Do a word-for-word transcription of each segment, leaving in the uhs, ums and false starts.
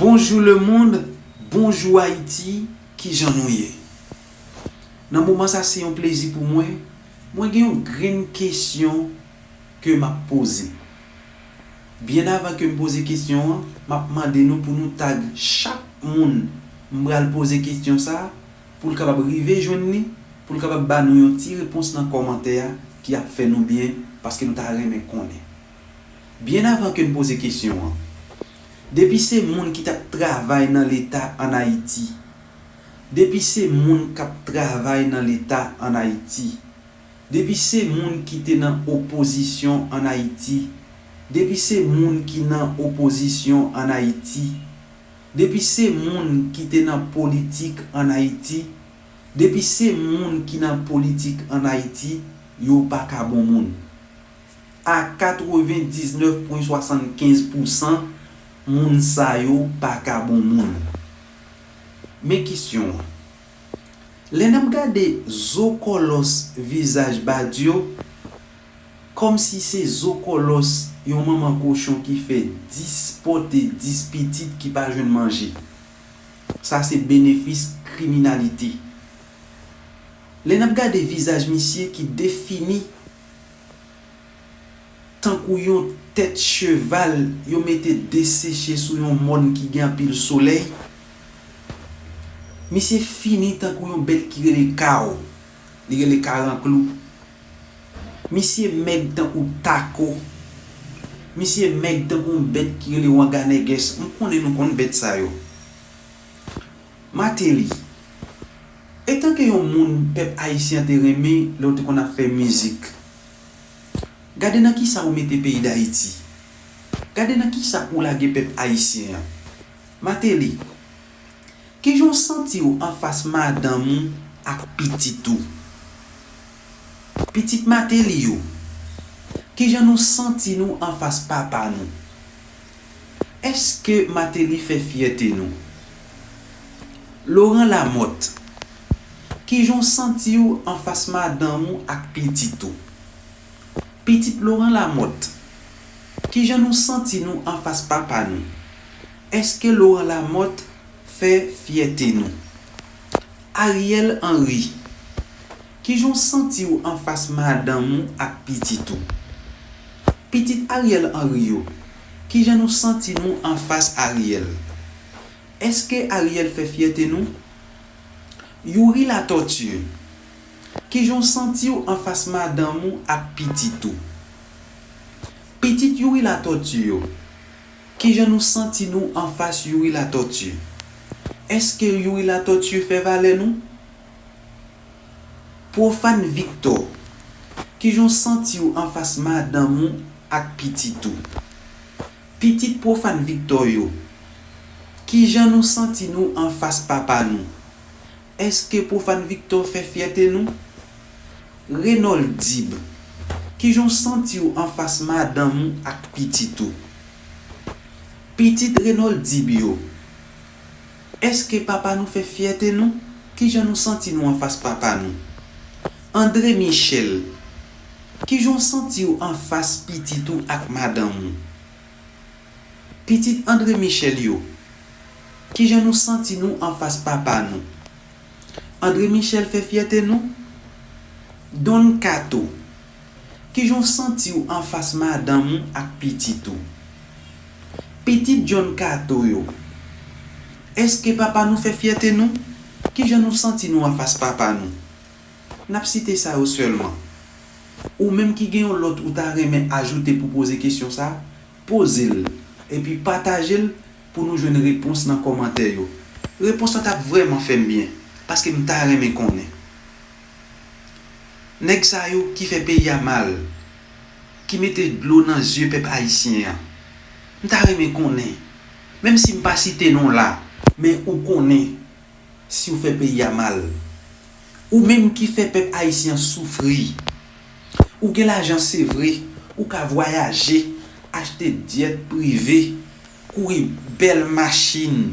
Bonjou lemonn, bonjou Ayiti, kijan nou ye? Nan moman sa se yon plezi pou mwen, mwen gen yon grenn kesyon ke m ap poze. Byen avan ke m poze kesyon an, m ap mande nou pou nou tag chak moun m pral poze kesyon sa a, pou l kapab rive jwenn li, pou l kapab ba nou yon ti repons nan kòmantè a ki ap fè nou byen, paske nou ta renmen konnen. Byen avan ke n poze kesyon an, depi se moun ki t ap travay nan Leta ann Ayiti, depi se moun k ap travay nan Leta ann Ayiti, depi se moun ki te nan opozisyon ann Ayiti, depi se moun ki nan opozisyon ann Ayiti, depi se moun ki te nan politik ann Ayiti, depi se moun ki nan politik ann Ayiti, yo pa ka bon moun. A katrevendiznèf pwen swasannkenz pousan, moun sa yo pa ka bon moun. Men kesyon an. Lè n ap gade zo kòlòs vizaj Badio, kòmsi se zo kòlòs yon manman kochon ki fè dis pòte dis pitit ki pa jwenn manje. Sa se benefis kriminalite. Lè n ap gade vizaj misye ki defini tankou yon tèt cheval yo mete deseche sou yon mòn ki gen anpil solèy, misye fini tankou yon bèt ki rele kaw, li rele karanklou. Misye mèg tankou tako. Misye mèg tankou yon bèt ki rele wanga nègès. M konnen nou konn bèt sa yo. Mateli, etanke yon moun pèp ayisyen an te renmen lè w te konn ap fè mizik, gade nan kisa ou mete peyi Dayiti. Gade nan kisa ou lage pèp ayisyen an. Mateli, kijan w santi w anfas madanm ou ak pitit ou? Pitit Mateli yo, kijan nou santi nou anfas papa nou? Èske Mateli fè fyète nou? Laurent Lamothe, kijan w santi w anfas madanm ou ak pitit ou? Pitit Laurent Lamothe, kijan nou santi nou anfas papa nou? Èske Laurent Lamothe fè fyète nou? Ariel Henry, kijan w santi w anfas madanm ou ak pitit ou? Pitit Ariel Henry yo, kijan nou santi nou anfas Ariel? Èske Ariel fè fyète nou? Youri Latortue, kijan w santi w anfas madanm ou ak pitit ou? Pitit Youri Latortue yo, kijan nou santi nou anfas Youri Latortue? Èske Youri Latortue fè valè nou? Profane Victor, kijan w santi w anfas madanm ou ak pitit ou? Pitit Profane Victor yo, kijan nou santi nou anfas papa nou? Èske Profane Victor fè fyète nou? Renold Dib, kijan w santi w anfas madanm ou ak pitit ou? Pitit Renold Dib yo, èske papa nou fè fyète nou? Kijan nou santi nou anfas papa nou? André Michel, kijan w santi w anfas pitit ou ak madanm ou? Pitit André Michel yo, kijan nou santi nou anfas papa nou? André Michel fè fyète nou? Don Kato, kijan w santi w anfas madanm ou ak pitit ou? Pitit John Kato yo, èske papa nou fè fyète nou? Kijan nou santi nou anfas papa nou? N ap site sa yo sèlman. Ou menm ki gen yon lòt ou ta renmen ajoute pou poze kesyon sa, poze l, epi pataje l pou nou jwenn repons nan kòmantè yo. Repons lan t ap vrèman fè m byen, paske m ta renmen konnen. Nèg sa yo ki fè peyi a mal, ki mete dlo nan zye pèp ayisyen an, m ta renmen konnen, menm si m pa site non w la, men ou konnen si w fè peyi a mal. Ou menm ki fè pèp ayisyen an soufri. Ou gen lajan se vre, ou ka vwayaje, achte jet prive, kouri bèl machin.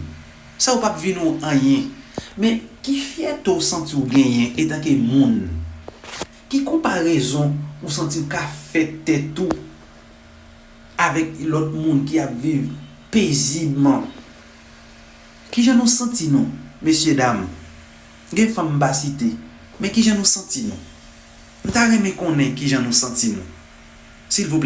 Sa yo p ap vin ou anyen. Men ki fyète w santi w genyen etanke moun? Ki konparezon ou santi w ka fè tèt ou avèk lòt moun ki ap viv pezibman? Kijan nou santi nou, mesye dam? Gen fanm m pa site, men kijan nou santi nou? M ta renmen konnen kijan nou santi nou. Silvouplè.